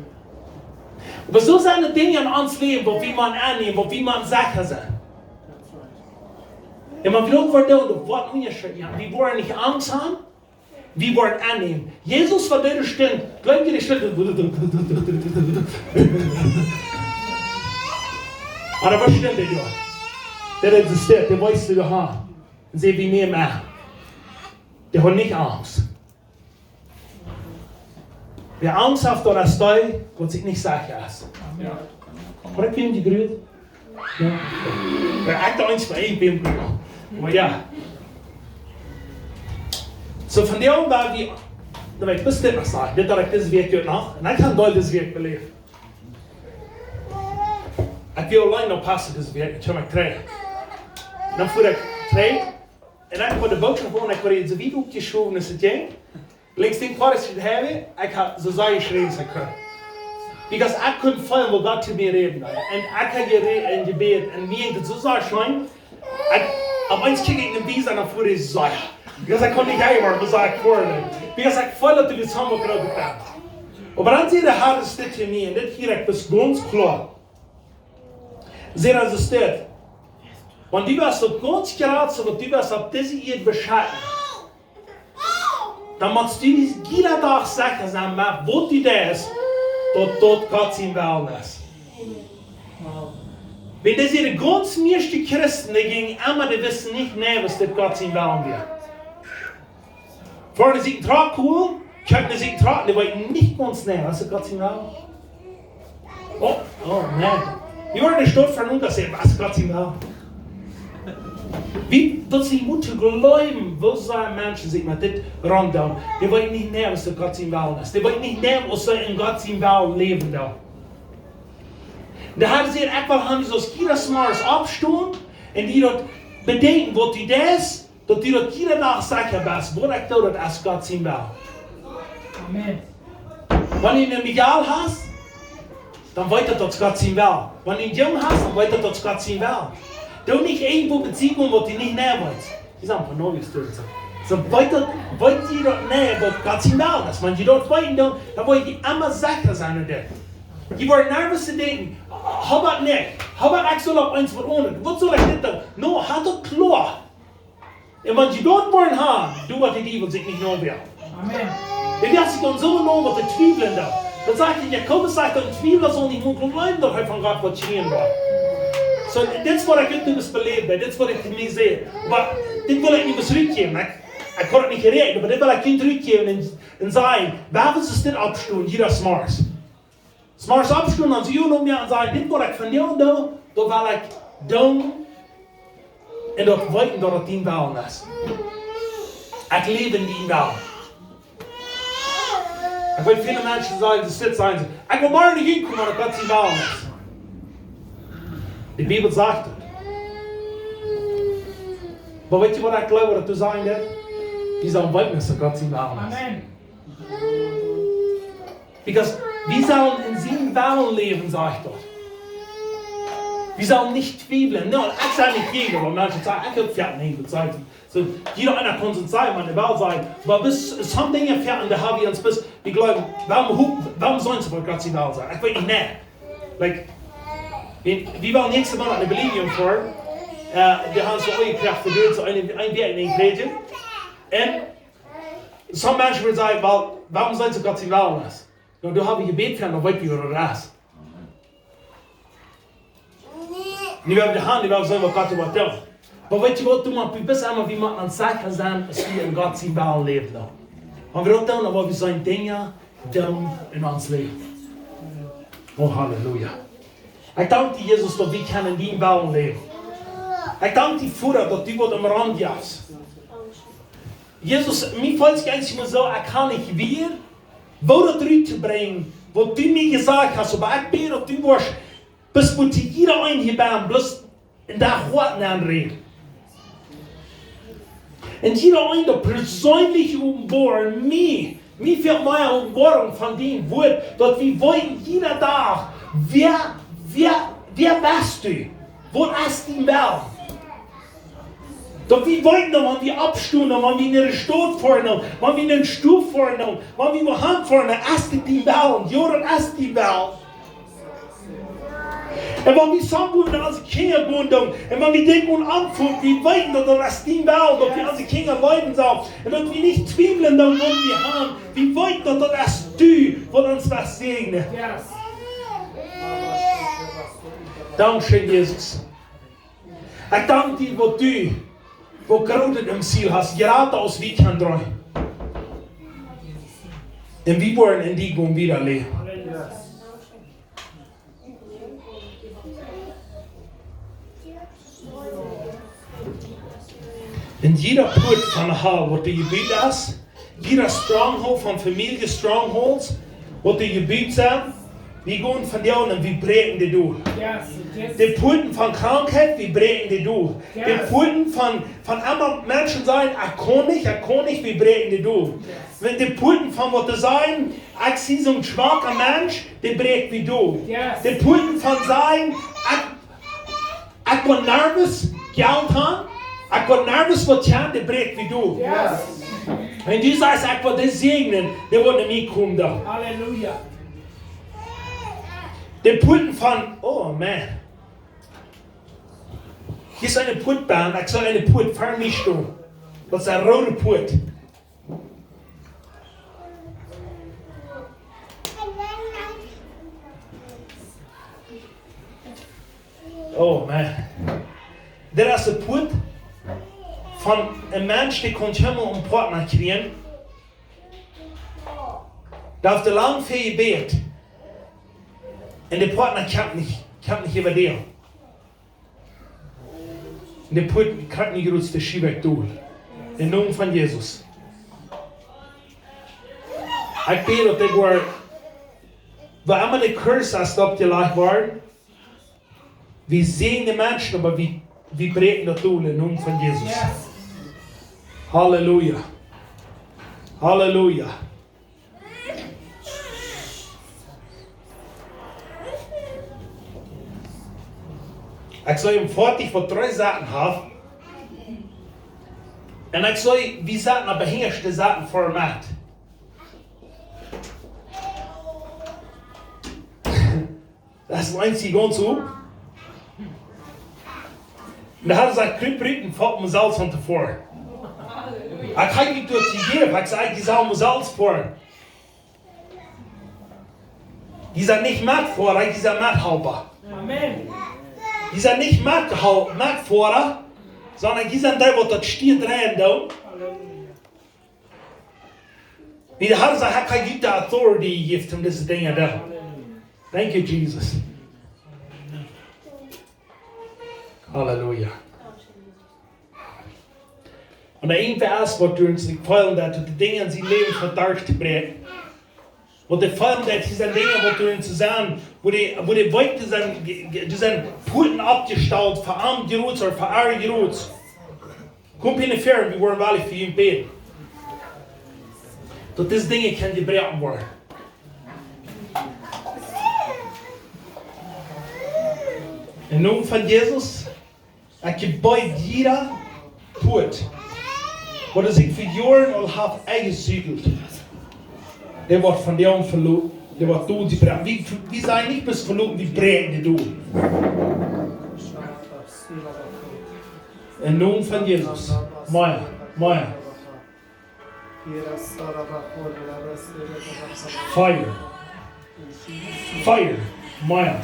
Oba soo sent de Dinja en ons Läwen, waut wie motten aunnämen, waut wie motten secha sennen. Un wan wie daut woaren doonen, daut woat een Unjascheet, jo. Wie woaren nich Angst haben, wie woaren aunnämen. Jesus, waut doa stunt, jleew jie, dee stunt. Oba waut stunt hee doa? Dee es de Städ, dee wees doa han. Un säd, wie nämen am aun. Dee haud nich Angst. Wäa Angst haft, daut es dee, waut sikj nich secha es. Jo. Haud ekj wäm jegrieet? Jo. Jo, ekj denkj eent von een wäm jegrieet. Oba jo. So, von doa aun wia wie, dan weet ekj, best dit noch sajen, dit haud ekj dise Wäakj noch, un ekj haud aul dise Wäakj beläft. Ekj wia auleen noch passen dise Wäakj, ekj kjeem trigj. Dan fua ekj trigj, un ekj haud de Bootschoft aun, ekj haud dee soo wiet oppjeschowen aus et jinkj. Linkjs dän Kwartjes von Heaven, ekj haud soo sea jeschräwen aus ekj kunn. Because ekj kunn feelen, woo Gott to mie räden deed. Un ekj haud jerät un jebät, un mie jinkj et soo sea scheen, ekj, opp eemol kjikj ekj no de Wies un dan fua ekj soo sea. Because ekj kunn nich hia woaren, woo sea ekj fua. Because ekj feeld, daut dee soo sea groot wia. Oba dan säd de Har dit to mie, un dit hia, ekj wist gaunz kloa. Säd hee soo dit: Wan du west opp gaunz jratse, waut du west opp dise Ieed beschaden, dan motst du die jieda Dach secha sennen, met waut du deist, daut daut Gott sien Wellen es. Wiels dee säden, gaunz mieeschte Christen, dee jinjen emma, dee wisten nich, nä, aus dit Gott sien Wellen wia. Foaren see sikj een Truck holen, kjeepen see sikj een Truck, dee weeten nich gaunz, nä, aus et Gott sien Wellen. Oh, oh, nä. Dee woaren enne Staut veloten, daut see, aus et Gott sien Wellen. Wie, daut see motten jleewen, woo sea Menschen sikj met dit romdoonen. Dee weeten nich, nä, aus et Gott sien Wellen es. Dee weeten nich, nä, aus see en Gott sien Wellen läwen doonen. De Har säd, ekj well haben, du saust jieda Morjes oppstonen un die daut bedenkjen, waut du deist, daut du daut jieda Dach secha best, waut ekj doo, daut es Gott sien Wellen. Amen. Wan du een Mejal hast, dan weet daut, daut es Gott sien Wellen. Wan du een Jung hast, dan weet daut, daut es Gott sien Wellen. Doo nich irjentwoo met sikj om, waut du nich nä weetst. Dee sent von Novius doa. Soo, weet daut, weet jie daut nä, waut Gott sien Wellen es. Wan jie daut weeten, dan, dan woa jie emma secha sennen doaräwa. Jie woaren nich mea denkjen, hab ekj nich, hab ekj, ekj saul opp eemol waut aundret. Waut saul ekj dit doonen? Nä, hab daut kloa. Un wan jie daut woaren haben, dan woat de Diewel sikj nich no wellen. Amen. Dee woat sikj dan soo no waut to twiewlen dan. Dan sajcht hee, Jakobus sajcht, een Twiewla saul nich mol jleewen, daut hee von Gott waut kjrieen woat. Soo, dit es waut ekj nu beleeft, dit es waut ekj mie saj. Oba dit well ekj nich bloos trigj jäwen. Ekj, ekj kaun daut nich räden, oba dit well ekj junt trigj jäwen un, un sajen, wuarom es dit oppstonen, jieda Morjes? Zemorjes oppstonen, dan soo no mie un sajen, dit waut ekj vondoag doo, daut well ekj doonen. Un daut weeten, daut et dien Wellen es. Ekj läw en dien Wellen. Ekj weet, väle Menschen sajen, dee sitten, sajen see, ekj well morjen nich hia komen, wan et Gott sien Wellen es. De Bibel sajcht daut. Oba weet jie, waut ekj jleew, waut daut to sajen woat? Wie sellen weeten, daut et Gott sien Wellen es. Amen. Because wie sellen en sienen Wellen läwen, sajcht daut. Wie sellen nich twiewlen. No, ekj saj nich twiewlen, oba Menschen sajen, ekj hab veleicht nich, daut sajcht, soo, jieda eena kaun soo sajen, waut hee well sajen. Oba bie some Dinja veleicht, un doa hab wie ons bie, wie jleewen, wuarom, wuarom sent see, waut Gott sien Wellen es? Ekj weet nich, nä. Like, wie, wie woaren näakjsten Moonat no Bolivien foaren. Äh, dee haben soo aunjekraft, dee doonen soo een, een Wäakj en Prädjen. Un some Menschen wudden sajen, well, wuarom sent see, Gott sien Wellen es? No, doa hab wie jebät fa, dan weet wie, waut daut es. Nu woa wie de Haunt, nu woa wie seenen, waut Gott doa woat doonen. Oba weet jie waut, du motst, du best emma, wie motten ons secha sennen, daut wie en Gott sien Wellen läwen doonen. Wan wie daut doonen, dan woa wie seenen Dinja doonen en ons Läwen. Oh, Halleluja. Ekj dank die, Jesus, daut wie kjennen en dien Wellen läwen. Ekj dank die, Voda, daut du waut em Rum jefst. Jesus, mie felt sikj eejentlich mau soo, ekj kaun nich wieda, woo daut rut to brinjen, waut du mie jesajcht hast, oba ekj bäd, daut du woascht, best waut to jieda een hia bie, bloos en dien Hoat nenräden. Un jieda een daut perseenlich openboaren, mie, mie väl mea Openboarunk von dien Wuat, daut wie weeten jieda Dach, wäa, wäa, wäa best du? Waut es dien Wellen? Daut wie weeten, wan wie oppstonen, wan wie no de Staut foaren, wan wie no de Stow foaren, wan wie wua han foaren, es dit dien Wellen, jo, daut es dien Wellen. Un wan wie soo goot no onse Kjinja gonen doonen, un wan wie denkjen aun Auntwuat, wie weeten, daut daut es dien Wellen, daut wie onse Kjinja leewen sellen, un daut wie nich twiewlen doonen, waut wie han, wie weeten, daut daut es du, waut ons woascht säajnen. Yes. Dankscheen, Jesus. Ekj dank die, waut du, waut Grootet em Ziel hast, jrata aus wie kjennen dreemen. Un wie woaren en die gonen wieda läwen. Un jieda Puat von de Hal, waut doa jebut es, Jieda Stronghold von Famielje, Strongholds, waut doa jebut sent, wie gonen von doa un wie bräakjen dee doa. Yes, yes. De Puaten von Krankheit, wie bräakjen dee doa. Yes. De Puaten von, von emma Menschen sajen, ekj kaun nich, ekj kaun nich, wie bräakjen dee doa. Yes. Wan de Puaten von waut doa sajen, ekj sie soon schwaka Mensch, dee bräakjen wie doa. Yes. De Puaten von sajen, ekj Ekj woa nervous Jelt han. Ekj woa nervous waut kjemt, dee bräakjen wie doa. Yes. Wan du sajchst, ekj woa dee säajnen, dee woat no mie komen doa. Halleluja. De Puaten von, oh man. Hia es eene Puat, Band, ekj see eene Puat ver mie stonen. Daut es een rooda Puat. Oh man. Dit es de Puat von een Mensch, dee kaun kjeenmol een Partner kjrieen. Dee haft lang väl jebät. Un de Partner kjemt nich, kjemt nich äwa däm. Un de Puat krakjt nich rut, dee schiew ekj doa. Em Nomen von Jesus. Ekj bäd daut dee woat, wua emma de Curse es, daut dee leicht woaren. Wie säajnen de Menschen, oba wie, wie bräakjen daut doa em Nomen von Jesus. Yes. Halleluja. Halleluja. Ekj see een Foatich waut dree Saten haft. Un ekj see, wie saten opp de hinjaschte Saten ver met. Daut es eent, dee gaunz opp. Un doa haud hee kjeen Problem, foaken selfst aun to foaren. Ekj hab nich doa jejäft, ekj säd, jie sellen selfst foaren. Jie sent nich Metfoara, jie sent Methalpa. Amen. Jie sent nich Methal-, Metfoara, sonda jie sent dee, waut daut Stieed dreien doonen. Wie de Har sajcht, ekj hab junt de authority jejäft om dise Dinja to doonen. Thank you, Jesus. Halleluja. Un de eent es, waut doa ons nich feelen deit, daut de Dinja en sien Läwen von Darsch to bräakjen. Waut dee feelen deit, dee sent Dinja, waut doa ons to sajen, wua dee, wua dee weet, dee sent, dee sent Puaten oppjestalt, fa am jrod ooda fa ar jrod. Komt hia no väaren, wie woaren woll fa junt bäden. Daut dise Dinja kjennen jebroaken woaren. Em Nomen von Jesus, ekj bäd jieda Puat, waut sikj fa Joaren aul haft enjesiedelt, dee woat von däm veloten, dee woat doa jebroaken. Wie, wie sent nich bloos veloten, wie bräakjen dee doa. Em Nomen von Jesus. Mea, mea. Fire. Fire. Mea.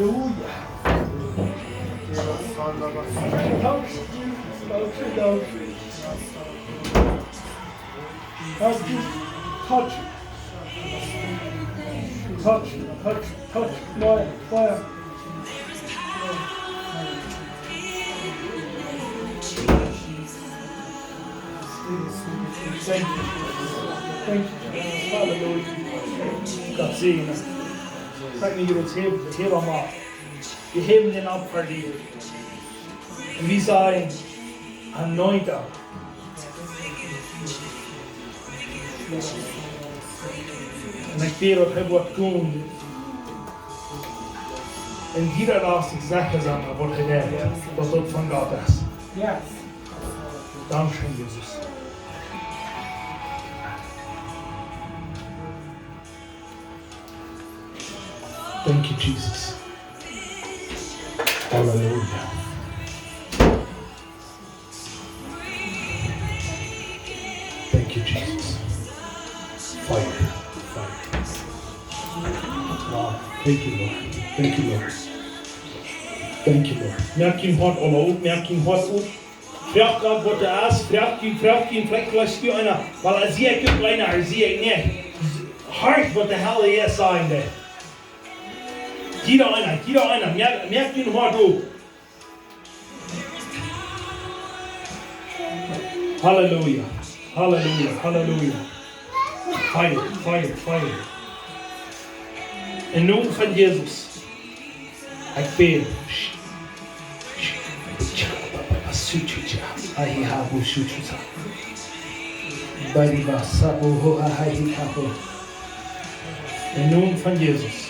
Hallelujah. Touch, touch, touch. Touch, touch, touch. Fire, fire. Thank you, Jesus. Thank you, Jesus. Hallelujah. Gott segne. Sag mir, Jungs, heb, heb am auf. Wir heben den Opfer dir. Un wie sajen, anointa. Un ekj bäd, daut hee woat komen. Un jieda darf sikj secha sennen, waut hee deit, daut daut von Gott es. Yes. Dankscheen, Jesus. Thank you, Jesus. Hallelujah. Thank you, Jesus. Fire. Fire. Wow. Thank you, Lord. Thank you, Lord. Thank you, Lord. Moak jun Hoat aula op. Moak jun Hoat op. Froag Gott waut doa es, froag die, froag die, veleicht, veleicht du eena, wiels aus ekj uk eena, aus ekj nich. Horch waut de Herr Jesus sajen deit. Jieda eena, jieda eena, moak, moak dien Hoat op. Halleluja, Halleluja, Halleluja. Fia, Fia, Fia. Em Nomen von Jesus. Ekj bäd. Em Nomen von Jesus.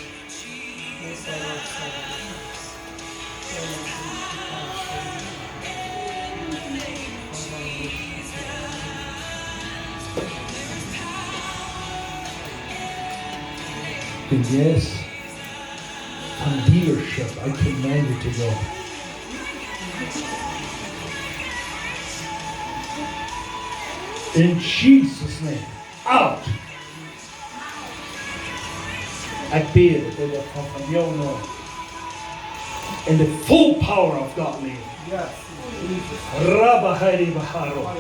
And yes, from dealership, I command it to go. In Jesus' name, out. I bid it with the confidence in the full power of God name. Yes. Rabba Hari Baharo.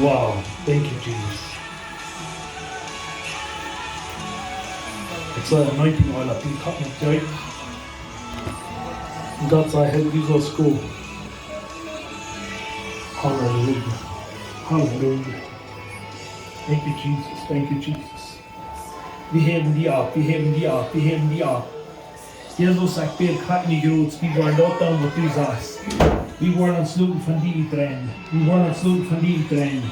Wow, thank you, Jesus. Ekj saj anointing oil opp dien Kopp met Jeet. Un Gott saj, hey, du saust gonen. Halleluja. Halleluja. Thank you, Jesus. Thank you, Jesus. Wie häwen die opp, wie häwen die opp, wie häwen die opp. Jesus, ekj bäd, krakjt nu, Gott, wie woaren daut doonen waut du sajchst. Wie woaren ons loten von die utdreien. Wie woaren ons loten von die utdreien.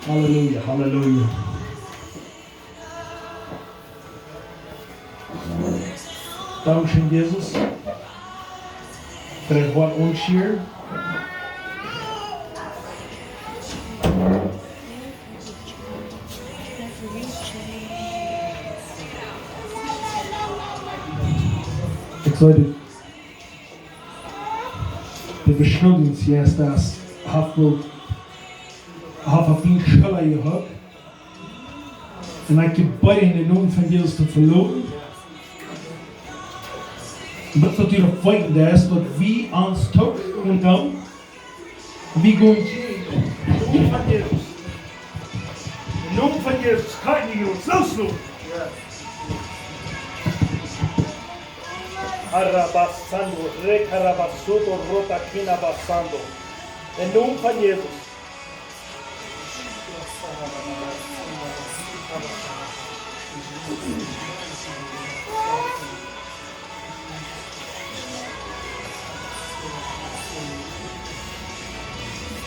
Halleluja, Halleluja. Dankscheen, Jesus. Fa daut Wuat aunschieren. Ekj saj, de, de Beschuldigungsjeist, daut haft woll, haft opp diene Schulla jehuckt. Un ekj bäd en dän Nomen von Jesus to veloten. Un daut waut du noch weeten deist, daut wie ons toch un dan, wie gonen en dän Nomen von Jesus. En dän Nomen von Jesus, krakjt nu, Junges, loosloten. Arabasando, rekarabasoto, rotakina basando. En dän Nomen von Jesus.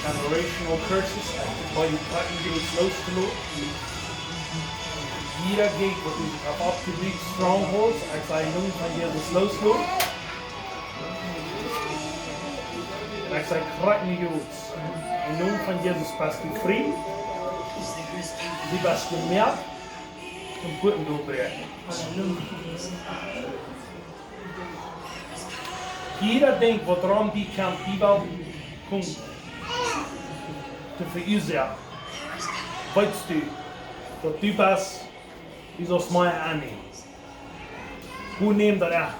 Generational curses, ekj bäd, ekj bäd, dee es loszulaten. Jieda Gate, waut sikj haft oppjebut, strongholds, ekj saj, en dän Nomen von Jesus, loosloten. Un ekj saj, krakjt nu, Junges, en dän Nomen von Jesus best du frie. Du best jemoakt. Toom Guten doonen brinjen. Jieda Dinkj waut rom die kjemt, dee well komen to veuasoaken. Weetst du, daut du best, du saust mea aun nämen. Go näm daut aun.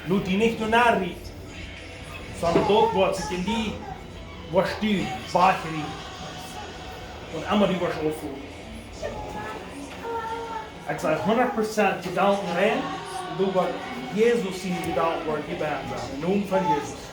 Lot die nich doano rieten, sonda daut woat sikj en die, woascht du wajchrieten. Waut emma du woascht oppfellen. Ekj saj hundat Prozent Jedanken rein, doa woat Jesus siene Jedanken woaren hia bie ons sennen. En dän Nomen von Jesus.